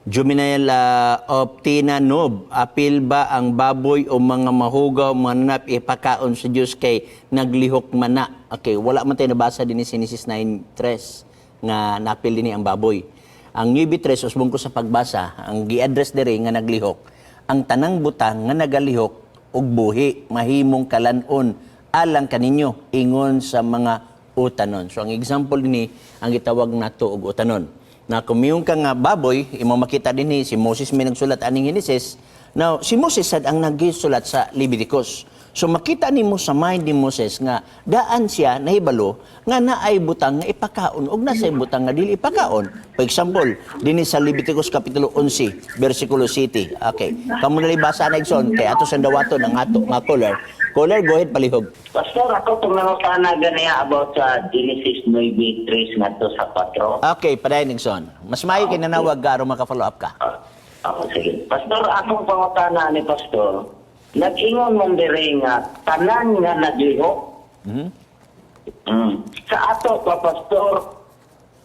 Juminel Optina Noob, apil ba ang baboy o mga mahugaw mananap ipakaon sa Diyos kay naglihok man na? Okay, wala man tayo nabasa din sa Genesis 9:3 nga napil dinhi ang baboy. Ang 9:3, usbong ko sa pagbasa, ang gi-address diri nga naglihok, ang tanang butang nga nagalihok og buhi mahimong kalan-on alang kaninyo ingon sa mga utanon. So ang example ni ang gitawag nato og utanon. Na kung miingon ka nga baboy, imo makita dinhi si Moses may nagsulat aning Genesis. Now, si Moses sad ang nagsulat sa Leviticus. So makita nimo sa mind ni Moses nga daan siya nahibalo nga naay butang nga ipakaon ug nasay butang nga dili ipakaon. For example, dinhi sa Leviticus kapitulo 11, versikulo 7. Okay. Kamo na basa na, Igsoon, kay ato sang dawaton ang ato nga caller. Caller, go ahead palihog. Pastor, ako itong nangutana ganiya about sa Genesis 9:3 ngadto sa 4. Okay, padayon, Igsoon. Mas maayo kay nanawag ka aron maka-follow up ka. Ah, ako, sige. Pastor, akong pangutana ni Pastor, nag-ingon man diri nga tanan nga naglihok. Sa ato pa, Pastor,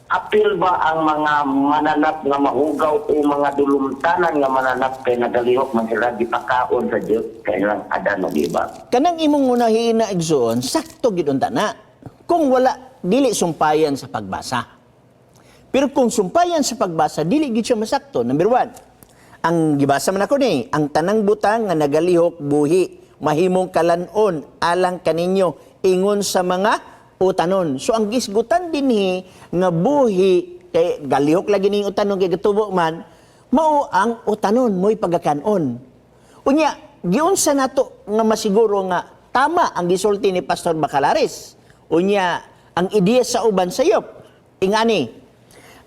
apil ba ang mga mananap nga mahugaw o mga dulumtanan nga mananap kay nagalihok man sila, gipakaon sa Dios kay lang Adan ug Eva? Kanang imong unahin na, igsoon, sakto gid unta na. Kung wala, dili sumpayan sa pagbasa. Pero kung sumpayan sa pagbasa, dili gid siya masakto. Number one, ang gibasa man ako ni, ang tanang butang nga nagalihok buhi, mahimong kalanon alang kaninyo, ingon sa mga utanon. So ang gisgutan dinhi nga buhi, kay galihok lagi ning utanon kay gatubo man, mao ang utanon mo'y pagakanon. Unya, giunsa nato nga masiguro nga tama ang gisulti ni Pastor Bacalares? Unya, ang ideya sa uban sayop. Ingani,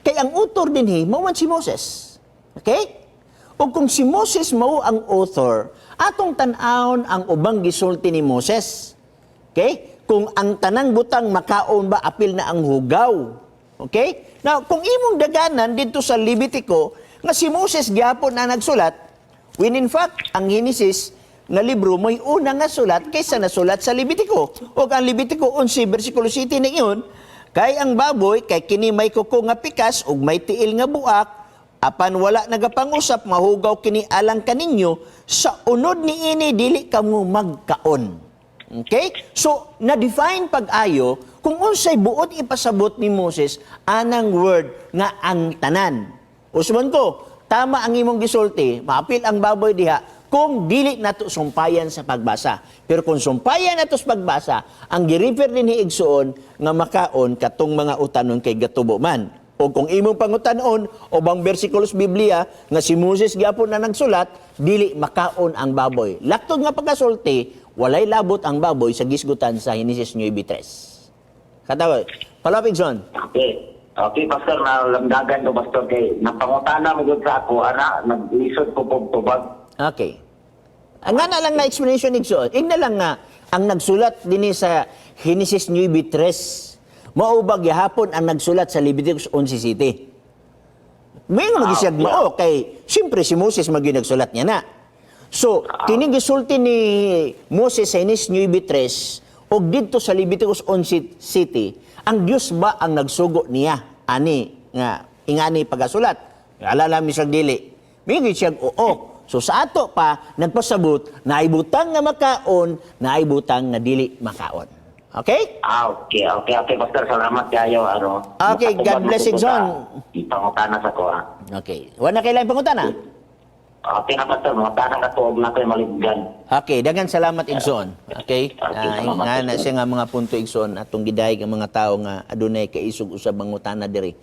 kay ang author dinhi mao man si Moses. Okay? O kung si Moses mao ang author, atong tan-awon ang ubang gisulti ni Moses. Okay? Kung ang tanang butang makaon ba, apil na ang hugaw. Okay? Now, kung imong daganan dito sa Levitico nga si Moses gyapon na nagsulat, when in fact, ang Genesis nga libro mo'y una nga sulat kaysa nasulat sa Levitico. O ang Levitico 11 versikulo 7 ni ingon, kay ang baboy, kay kini may kuko nga pikas ug may tiil nga buak, apan wala nagapangusap, mahugaw kini alang kaninyo, sa unod ni ini dili kamo magkaon. Okay? So, na-define pag-ayo kung unsay buot ipasabot ni Moses anang word nga ang tanan. Usbon ko, tama ang imong gisulti, maapil ang baboy diha kung dili nato sumpayan sa pagbasa. Pero kung sumpayan nato sa pagbasa, ang gi-refer din ni igsuon nga makaon katong mga utanon kay gatubo man. O kung imong pangutanon o bang bersikulos Biblia nga si Moses gyapon na nagsulat, dili makaon ang baboy. Laktod nga pagkasulti, walay labot ang baboy sa gisgutan sa Genesis 9:3. Katawa. Palapig son. Okay. Okay, Pastor, nalamdagan ko, Pastor, kay napangutana mo gud sa ako, ana, naglisod ko pog tubag. Okay. Ang nga na lang na explanation, igsoon, igna lang nga ang nagsulat dinhi sa Genesis 9:3 mao ba gihapon ang nagsulat sa Leviticus 11:7? May nga magisiyag mao kay siyempre si Moses magyud nagsulat niya na. So, kining gisulti ni Moses sa Genesis 9:3 og didto sa Leviticus 11:7, ang Dios ba ang nagsugo niya ani nga ingani pagasulat? Alala mi sa dili. May siya oo. So sa ato pa nagpasabot naay butang nga makaon, naay butang nga dili makaon. Okay? Ah, okay, Pastor. Salamat kayo. Ano, Okay, God bless, Igsoon. Ipangutana sa ko, ah. Okay. Wala na kailangan pangutana? Okay na, Pastor. Mangutana ka tuog na ko'y maliggan. Okay, daghang salamat, igsoon. Okay? Okay, Ah, salamat, nga na igsoon. siya nga mga punto, igsoon, atong gidayeg ang mga tao nga adunay kaisog usab mangutana diri.